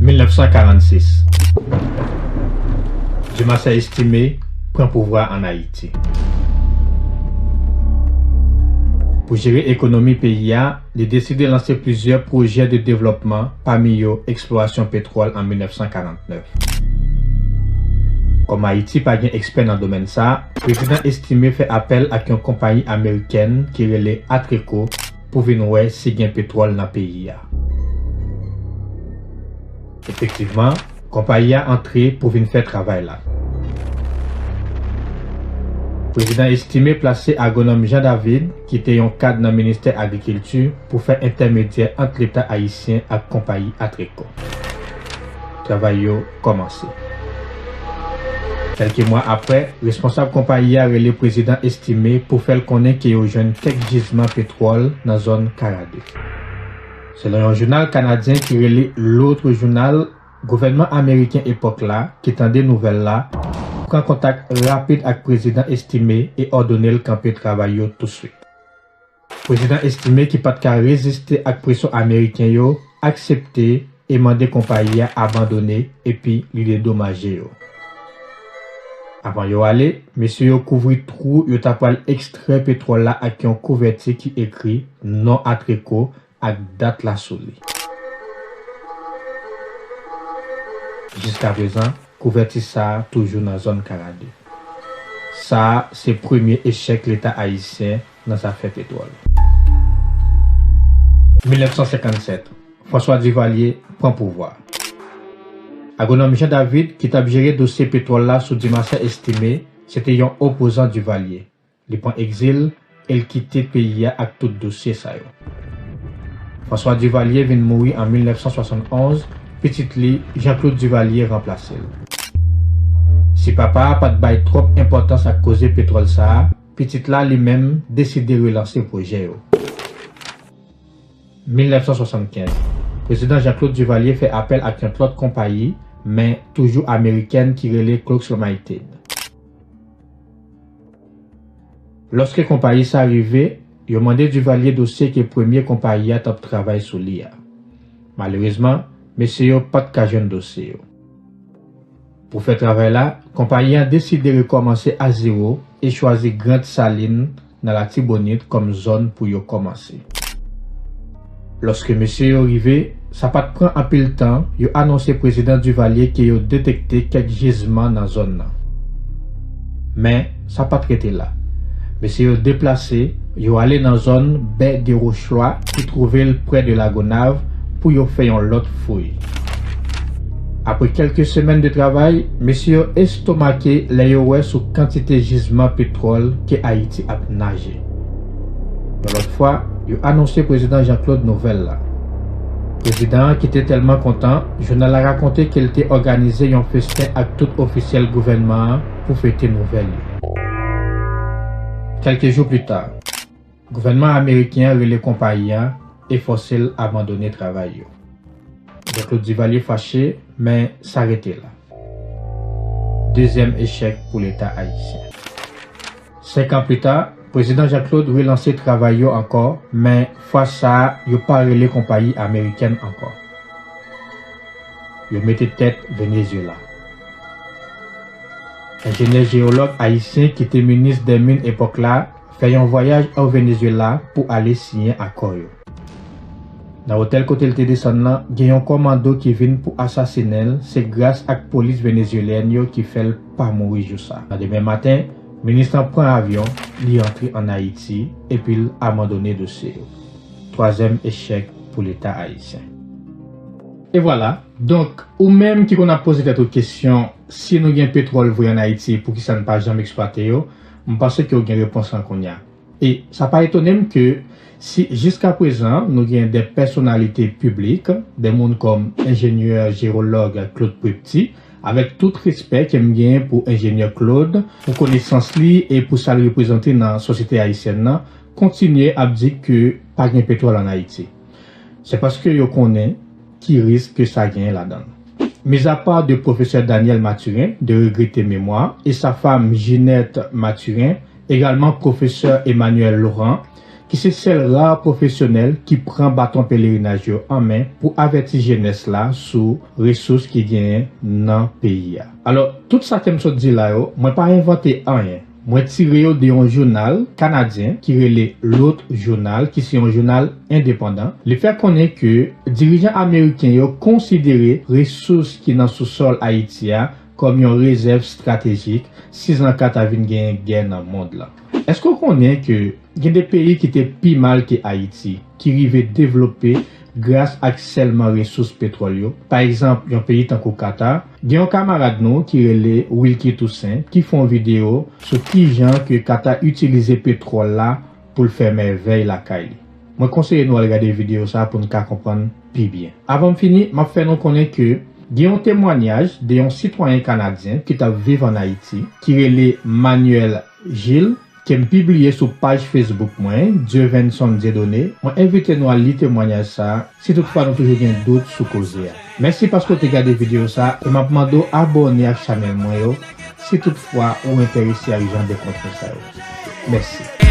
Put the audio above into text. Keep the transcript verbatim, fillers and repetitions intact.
Mil nèf san karannsis. Dumarsais Estimé pran pouvwa ann Ayiti. Pou jere ekonomi peyi a, li deside lanse plizyè pwojè de devlòpman, pami yo eksplorasyon petwòl an mil nèf san karannèf. Kòm Ayiti pa gen ekspè nan domèn sa a, Prezidan Estimé fè apèl ak yon konpayi amerikèn ki rele Atreco pou vin wè si gen petwòl nan peyi a. Efektivman, konpayi a antre pou vin fè travay la. Prezidan Estimé plase agwonòm Jean David, ki te yon kad nan ministè agrikilti, pou fè entèmedyè ant Leta ayisyen ak konpayi Atreco. Travay yo kòmanse. Kèlke mwa apre, responsab konpayi a rele Prezidan Estimé pou fè l konnen ke yo jwenn kèk jizman petwòl nan zòn Karadè. Selon yon jounal kanadyen ki rele L'Autre Journal, gouvènman ameriken epòk la, ki tande nouvèl la, pran kontak rapid ak Prezidan Estimé e òdone l kanpe travay yo touswit. Prezidan Estimé, ki pa t ka reziste ak presyon ameriken yo, aksepte e mande konpayi a abandone epi li dedomaje yo. Avan yo ale, mesye yo kouvri twou yo ta pral ekstrè petwòl la ak yon kouvèti ki ekri non Atreco ak dat la sou li. Jiskaprezan, kouvèti sa a toujou nan zòn Karadè. Sa a se premye echèk Leta ayisyen nan zafè petwòl. Mil nèf san senkannsèt, François Duvalier pran pouvwa. Agwonòm Jean David, ki t ap jere dosye petwòl la sou Dumarsais Estimé, se te yon opozan Duvalier. Li pran egzil e l kite peyi a ak tout dosye sa yo. François Duvalier vin mouri an mil nèf san swasannonz, pitit li, Jean Claude Duvalier, ranplase l. Si papa a pa t bay twòp enpòtans ak koze petwòl sa a, pitit la, li menm, deside relanse pwojè yo. Mil nèf san swasannkenz, Prezidan Jean Claude Duvalier fè apèl ak yon lòt konpayi, men toujou amerikèn, ki rele Cloaks Limited. Lòske konpayi sa rive, yo mande Duvalier dosye ke premye konpayi a t ap travay sou li a. Malerezman, mesye yo pa t ka jwenn dosye yo. Pou fè travay la, konpayi an deside rekòmanse a zewo e chwazi Grande Saline nan Latibonit kòm zòn pou yo kòmanse. Lòske mesye yo rive, sa pa t pran anpil tan, yo anonse Prezidan Duvalier ke yo detekte kèk jizman nan zòn nan. Men, sa pa t rete la. Mesye yo deplase, yo ale nan zòn Baie des Rochelois, ki twouve l prè de Lagonav, pou yo fè yon lòt fouy. Apre kèlke semèn de travay, mesye yo estomake lè yo wè sou kantite jizman petwòl ke Ayiti ap naje. Yon lòt fwa, yo anonse Prezidan Jean Claude nouvèl la. Prezidan an, ki te tèlman kontan, jounal la rakonte ke l te òganize yon festen ak tout ofisyèl gouvènman an pou fete nouvèl yo. Kèlke jou pita, gouvènman ameriken an rele konpayi an e fòse l abandone travay yo. Jean Claude Duvalier fache, men sa rete la. Dezyèm echèk pou Leta ayisyen. Senk an pita, Prezidan Jean Claude relanse travay yo ankò, men fwa sa a, yo pa rele konpayi amerikèn ankò. Yo mete tèt Venezuela. Enjenyè jewològ ayisyen ki te minis dè min epòk la fè yon vwayaj o Venezuela pou ale siyen akò yo. Nan otèl kote l te desann nan, gen yon kòmando ki vin pou asasinen l, se gras ak polis venezuelyèn yo ki fè l pa mouri jou sa. Nan demen maten, minis lan pran avyon, li antre ann Ayiti, epi l abandone dosye yo. Twazyèm echèk pou Leta ayisyen. E vwala, donk, ou menm ki konn ap poze tèt ou kesyon, si nou gen petwòl vre ann Ayiti, poukisa n pa janm eksplwate yo? M panse ke w gen repons lan kounye a. E sa pa etone m ke si jiskaprezan nou gen de pèsonalite piblik, de moun kòm enjenyè jewològ Claude Prepty, avèk tout respè ke m genyen pou enjenyè Claude, pou konesans li e pou sa l reprezante nan sosyete ayisyèn nan, kontinye ap di ke pa gen petwòl ann Ayiti. Se paske yo konnen ki risk ke sa genyen ladan l. Mizapa de pwofesè Daniel Mathurin, de regrete memwa, e sa fam Ginette Mathurin, egalman pwofesè Emmanuel Laurent, ki se sèl ra pwofesyonèl ki pran baton pelerinaj yo an men pou avèti jenès la sou resous ki genyen nan peyi a. Alò, tout sa ke m sot di la yo, mwen pa envante anyen. Mwen tire yo de yon jounal kanadyen ki rele L'Autre Journal, ki se yon jounal endepandan. Li fè konnen ke dirijan ameriken yo konsidere resous ki nan sousòl Ayiti a kòm yon rezèv estratejik si zanka ta vin genyen gè nan mond lan. Èske w konnen ke gen de peyi ki te pi mal ke Ayiti, ki rive devlope gras ak sèlman resous petwòl yo? Pa egzanp, yon peyi tankou Kata, gen yon kamarad nou ki rele Wilky Toussaint ki fè yon videyo sou kijan ke Kata itilize petwòl la pou l fè mèvèy lakay li. Mwen konseye nou al gade videyo sa pou n ka konprann pi byen. Avan m fini, m ap fè nou konnen ke gen yon temwanyaj de yon sitwayen kanadyen ki t ap viv ann Ayiti, ki rele Manuel Gilles, ke m pibliye sou paj Facebook mwen, Dieuvendson Dieudonné. Mwen envite nou al li temwanyaj sa a, si toutfwa nou toujou gen dout sou koze a. Mèsi paske w te gade videyo sa a, e m ap mande w abòne ak chanèl mwen yo, si toutfwa ou enterese ak jan de kontni sa yo. Mèsi.